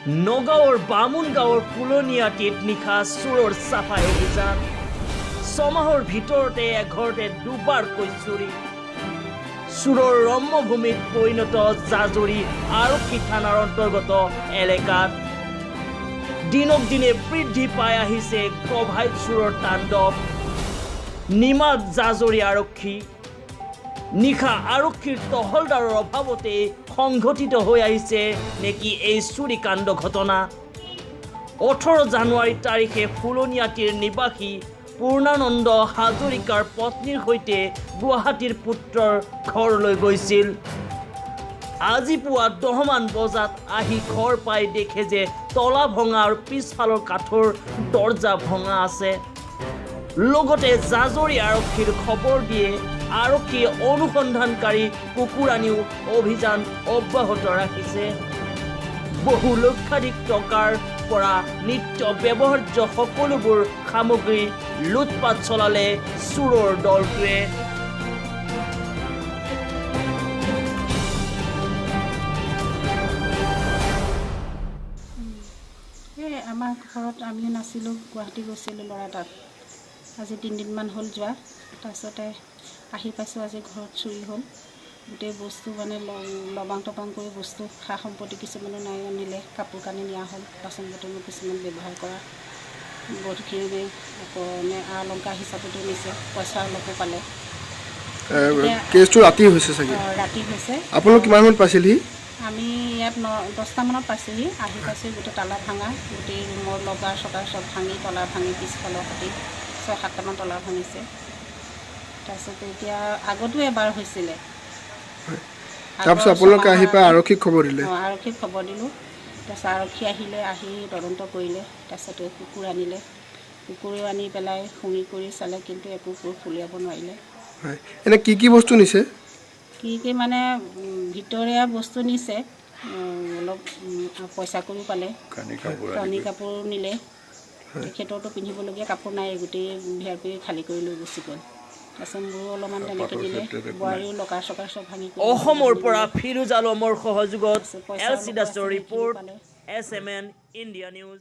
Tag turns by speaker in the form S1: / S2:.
S1: নগাঁৱৰ বামুণগাঁৱৰ ফুলনিআটিত নিশা চোৰৰ চাফাই অভিযান। 6 মাহৰ ভিতৰতে এঘৰতে দুবাৰকৈ চুৰি। চোৰৰ ৰম্যভূমিত পৰিণত জাজৰি আৰক্ষী থানাৰ অন্তৰ্গত এলেকাত দিনক দিনে বৃদ্ধি পাই আহিছে গভাইত চোৰৰ তাণ্ডৱ। নিমাত জাজৰি আৰক্ষী। নিশা আৰক্ষীৰ টহলদাৰৰ অভাৱতে সংঘটিত হৈ আহিছে নেকি এই চুৰিকাণ্ড ঘটনা? 18 জানুৱাৰী তাৰিখে ফুলনিআটিৰ নিবাসী পূৰ্ণানন্দ হাজৰিকাৰ পত্নীৰ সৈতে গুৱাহাটীৰ পুত্ৰৰ ঘৰলৈ গৈছিল। আজি পুৱা 10মান বজাত আহি ঘৰ পাই দেখে যে তলা ভঙা আৰু পিছফালৰ কাঠৰ দৰ্জা ভঙা আছে। লগতে জাজৰি আৰক্ষীৰ খবৰ দিয়ে। আৰক্ষীয়ে অনুসন্ধানকাৰী কুকুৰ আনিও অভিযান অব্যাহত ৰাখিছে। বহু লক্ষাধিক টকাৰ পৰা নিত্য ব্যৱহাৰ্য সকলোবোৰ সামগ্ৰী লুটপাত চলালে চোৰৰ দলটোৱে।
S2: এই আমাৰ ঘৰত আমিও নাছিলোঁ, গুৱাহাটী গৈছিলোঁ ল'ৰা তাত। আজি 3 দিনমান হ'ল যোৱা। তাৰপিছতে আহি পাইছোঁ, আজি ঘৰত চুৰি হ'ল। গোটেই বস্তু মানে লবাং টবাং কৰি বস্তু সা সম্পত্তি কিছুমানো নাই আনিলে। কাপোৰ কানি নিয়া হ'ল, বাচন বৰ্তনো কিছুমান ব্যৱহাৰ কৰা বহুতখিনি, আকৌ মানে আ অলংকাৰ হিচাপতো নিছে, পইচা অলপো পালে।
S3: কেছটো ৰাতি হৈছে চাগে?
S2: অঁ, ৰাতি হৈছে।
S3: আপোনালোক কিমান সময়ত পাইছিলহি?
S2: আমি ইয়াত 10টামানত পাইছোঁহি। আহি পাইছোঁ, গোটেই তালা ভাঙা, গোটেই ৰুমৰ লকাৰ চকাৰ চব ভাঙি, তলা ভাঙি, পিছফালৰ সৈতে ছয় সাতটামান তলা ভাঙিছে। তাৰপিছতে এতিয়া আগতো এবাৰ হৈছিলে।
S3: তাৰপিছত
S2: আগৰ
S3: আপোনালোকে আহি
S2: ছমাহৰ
S3: পাই
S2: আগত।
S3: আৰক্ষীক খবৰ দিলে?
S2: অঁ, আৰক্ষীক খবৰ দিলোঁ। তাৰপিছত আৰক্ষী আহিলে, আহি তদন্ত কৰিলে। তাৰপিছতে কুকুৰ আনিলে। কুকুৰেও আনি পেলাই শুঙি কৰি চালে, কিন্তু একো প্ৰুফ উলিয়াব নোৱাৰিলে।
S3: হয়, এনে কি কি বস্তু নিছে?
S2: কি কি মানে ভিতৰীয়া বস্তু নিছে, অলপ পইচা কৰিও পালে, কানি কাপোৰ নিলে। তেখেতৰতো পিন্ধিবলগীয়া কাপোৰ নাই, গোটেই ভি আৰ পি খালী কৰি লৈ গুচি গ'ল। তাৰপিছত মোৰো অলপমান তেনেকৈ দিলে। বোৱাৰীও লকাৰ চকাৰ চব ভাঙি কৰি
S1: অসমৰ পৰা ফিৰোজ আলমৰ সহযোগত
S2: পইচা
S1: এল চি
S2: অলপো
S1: দাসৰ
S2: আছিলে, সেইখিনিও
S1: ৰিপৰ্ট,
S2: পালে।
S1: S M N India news.